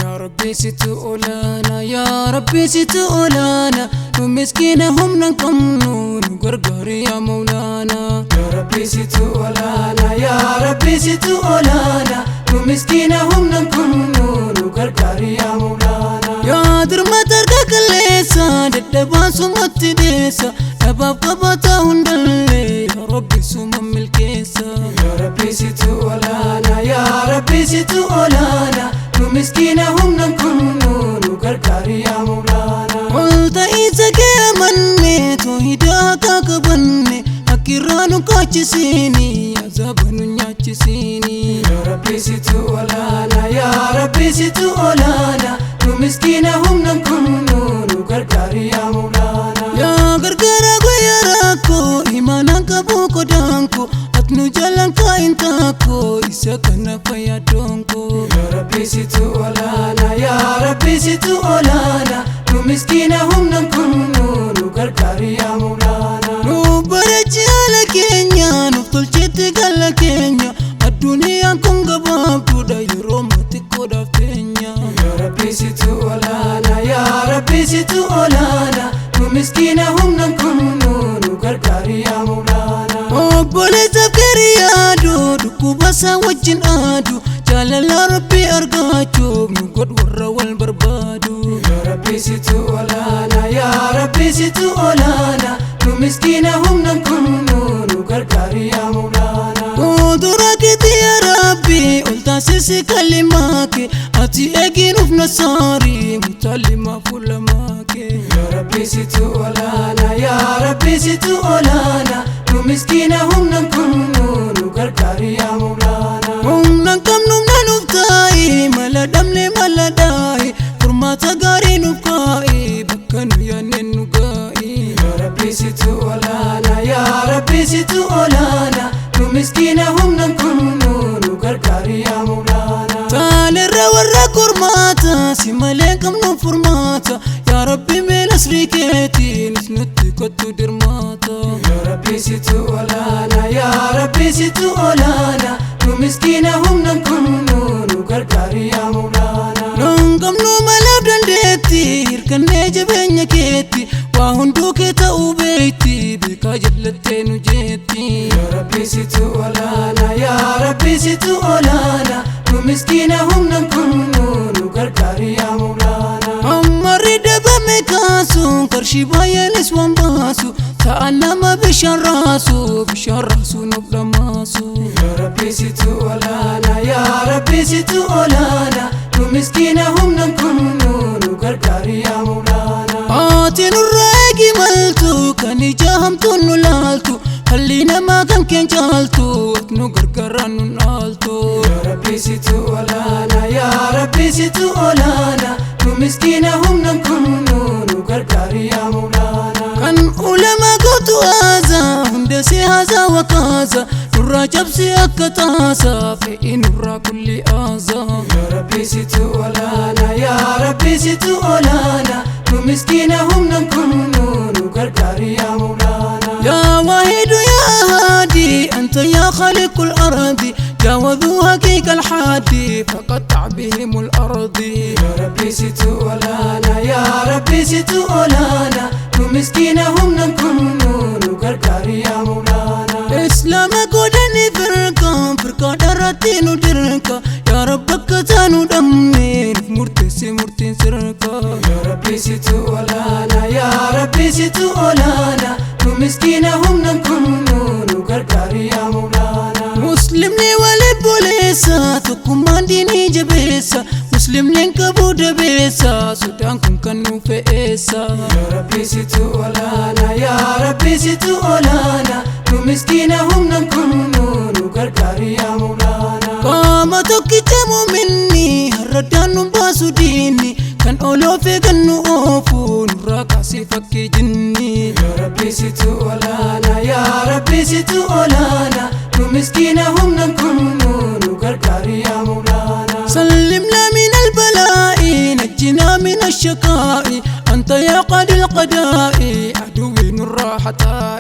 Yaa Rabbi situ olaana, yaa Rabbi situ olaana, nu miskiina humna hin qabnu, nu gargaari yaa Mawlaana. Yaa Rabbi situ olaana, yaa Rabbi situ olaana, nu miskiina humna hin qabnu, nu gargaari yaa Mawlaana. Yaa dirmata harka qalleessa, dadhabaan sumatti deessa, dhabaaf qabataa hundallee, yaa Rabbi suma milkeessa. Yaa Rabbi situ olaana, yaa Rabbi situ olaana, nu miskiina humna hin qabnu, nu gargaari yaa Mawlaana. Ol ta'iinsa kee amanne, toohidaa akka qabanne, haqqirraa nu kaachisiini, azaaba nu nyaachisiini. Yaa Rabbi situ olaana, yaa Rabbi situ olaana, nu miskiina humna hin qabnu, nu gargaari yaa Mawlaana. Yaa gargaara guyyaa rakkoo, imaanaan qabu qodaan koo, ati nu jalaan kaa'in taakoo, isa kana fayyadoon koo. Yaa Rabbi situ olaana, yaa Rabbi situ olaana, nu miskiina humna hin qabnu, nu gargaari yaa Mawlaana. Nu bareechi haala keenya, nuuf tolchetti gala keenya, addunyaan kun gabaabduudha yeroo xiqqoodhaaf teenya. Yaa Rabbi situ olaana, yaa Rabbi situ olaana, nu miskiina humna hin qabnu, nu gargaari yaa Mawlaana. Obboleessaaf gaarii yaadu, dhukkuba isaa wajjin aadu, jaalala Rabbii argachuuf nu godhu warra wal barbaadu. Yaa Rabbi situ olaana, yaa Rabbi situ olaana, nu miskiina humna hin qabnu, nu gargaari yaa Mawlaana. Fuuldura keetti yaa Rabbi, ol taasisi kalimaa kee, ati eegi nuuf nasaarii, mutaallimaa fuulamaa kee. Yaa Rabbi situ olaana, yaa Rabbi situ olaana, nu miskiina humna hin qabnu, nu gargaari yaa Mawlaana. Humna hin qabnu humna nuuf taa'i, mala dhabne mala dhaa'i, furmaata gaarii nuuf kaa'i, bakka nu yaadne nu gaa'i. Yaa Rabbi situ olaana, yaa Rabbi situ olaana, nu miskiina humna hin qabnu, nu gargaari yaa Mawlaana. Taanerra warra kormaata, si malee hin qabnu furmaata, yaa Rabbi mee nasrii keetiin nutti kottu dirmaata. Yaa Rabbi situ olaana, yaa Rabbi situ olaana, nu miskiina humna hin qabnu, nu gargaari yaa Mawlaana. Nu hin qabnu malaaf dandeetti, hirkannee jabeenya keetti, waa hunduu kee ta'uu beekti, beekaa jallattee nu jeetti. Yaa Rabbi situ olaana, yaa Rabbi situ olaana, nu miskiina humna hin qabnu, nu gargaari yaa Mawlaana. Ammarri dabame kaasu, qarshii baay'eenis waan baasu, sa'a nama bishaan raasu, bishaan raasu nuuf dhamaasu. Yaa Rabbi situ olaana, yaa Rabbi situ olaana, nu miskiina humna hin qabnu, nu gargaari yaa Mawlaana. Ati nurra eegi maltu, kan ija hamtuun nu laaltu, halli namaa kan keen caaltu, ati nu gargaaraan nu dhaaltu. Yaa Rabbi situ olaana, yaa Rabbi situ olaana, nu miskiina humna hin qabnu, nu gargaari yaa Mawlaana. Kan ulamaa gootu aaza, hunda si haasaa wakaasa, nurraa cabsi akka taasa, fe'i nurraa kulli aaza. Yaa Rabbi situ olaana, yaa Rabbi situ olaana, nu miskiina humna hin qabnu, nu gargaari yaa Mawlaana. يا واحد يا هادي، أنت يا خالق الأرض، جاوزوا حقيق الحادي، فقطع بهم الأرض. Yaa Rabbi situ olaana, yaa Rabbi situ olaana, nu miskiina humna hin qabnu, nu gargaari yaa Mawlaana. إسلام قدني فرقة فرقة درتي ندركة، يا رب كتانو دمي مرتسي مرتين سرقة. Yaa Rabbi situ olaana, yaa Rabbi situ olaana, nu miskiina humna hin qabnu, nu gargaari yaa Mawlaana. مسلمني ولي بوليسا، tokkummaan diinii jabeessa, muslimni qabu dabeessa, sodaan kun kan nu fe'eessa. Yaa Rabbi situ olaana, yaa Rabbi situ olaana, nu miskiina humna hin qabnu, nu gargaari yaa Mawlaana. Qaama tokkicha muuminni, harraddaan nu baasu diinni, kan oloofe kan nu oofu, nurraa kaasee fakkii jinni. Yaa Rabbi situ olaana, yaa Rabbi situ olaana, nu miskiina humna hin qabnu, nu gargaari yaa Mawlaana. سلمنا من البلاء، نجنا من الشقاء، أنت يا قاضي القضاء، عدوي الراحة.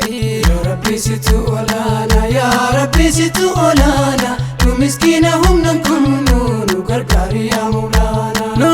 Yaa Rabbi situ olaana, yaa Rabbi situ olaana, nu miskiina humna hin qabnu, nu gargaari yaa Mawlaana. Nu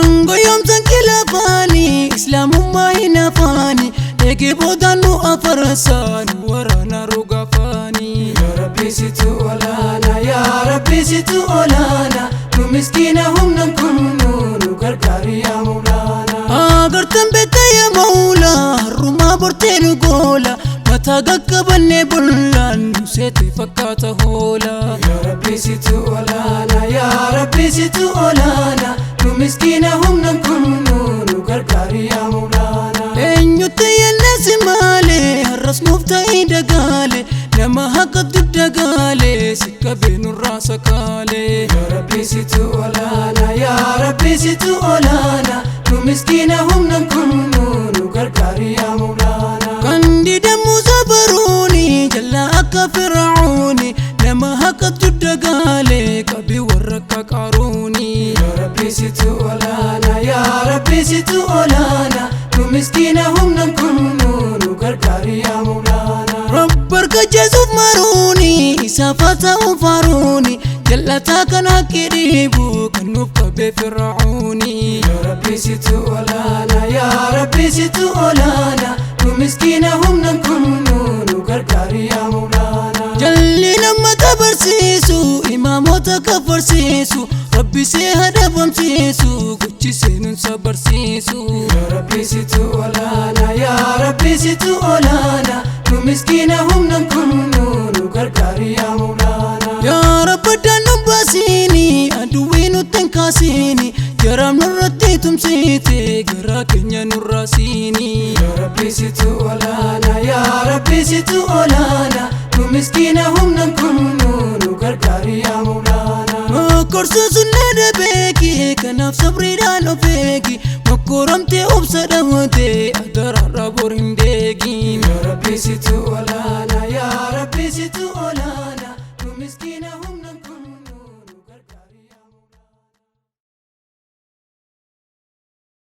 Eegee boodaan nu afarsaa nu waraana rogafaanii. Yaa Rabbi situ olaana, yaa Rabbi situ olaana, nu miskiina humna hin qabnu, nu gargaari yaa Mawlaana. Agartan beekta yaa Mawlaa, har'umaa bortee nu goola, mataa qaqqabannee bollaan nu seete fakkaata hoola. Yaa Rabbi situ olaana, yaa Rabbi situ olaana, nu miskiina humna hin qabnu, nu gargaari yaa Mawlaana. Eenyutti yellesi malee, har'as nuuf ta'ii dagaale, nama haqatu dagaale, si qabee nurraa sakaale. Yaa Rabbi situ olaana, yaa Rabbi situ olaana, nu miskiina humna hin qabnu, nu gargaari yaa Mawlaana. Kan didamu sabaruuni jala akka Fir'auni, nama haqatu dagaale, qabii warra akka Qaaruuni. Yaa Rabbi situ olaana, yaa Rabbi situ olaana, nu miskiina humna hin qabnu, nu gargaari yaa Mawlaana. Rabbi harka maruuni isaaf haa ta'u faaruuni, jallataa kan haqqi dhiibu kan nuuf qabee Fir'auni. Yaa Rabbi situ olaana, yaa Rabbi situ olaana, nu miskiina humna hin qabnu, nu gargaari yaa Mawlaana. Jalli nama dabarsiisu, imaamota kafarsiisu, Rabbi see hadabamsiisu, gochi seenuun sabarsiisu. Yaa Rabbi situ olaana, yaa Rabbi situ olaana, nu miskiina humna hin qabnu, nu gargaari yaa Mawlaana. Yaa Rabbi addaan nu baasiini, aduwwii nutti hin kaasiini, jaraam nurratti tumsiite, garaa keenya nurraa siini. Yaa Rabbi situ olaana, yaa Rabbi situ olaana, nu miskiina humna hin qabnu, nu gargaari yaa Mawlaana. Mokkorsuun sun na beeki, kanaaf sabriidhaan of eegi, mokkoramtee obsa dhabate, adaraarraa bor hin deegiin. Yaa Rabbi situ olaana.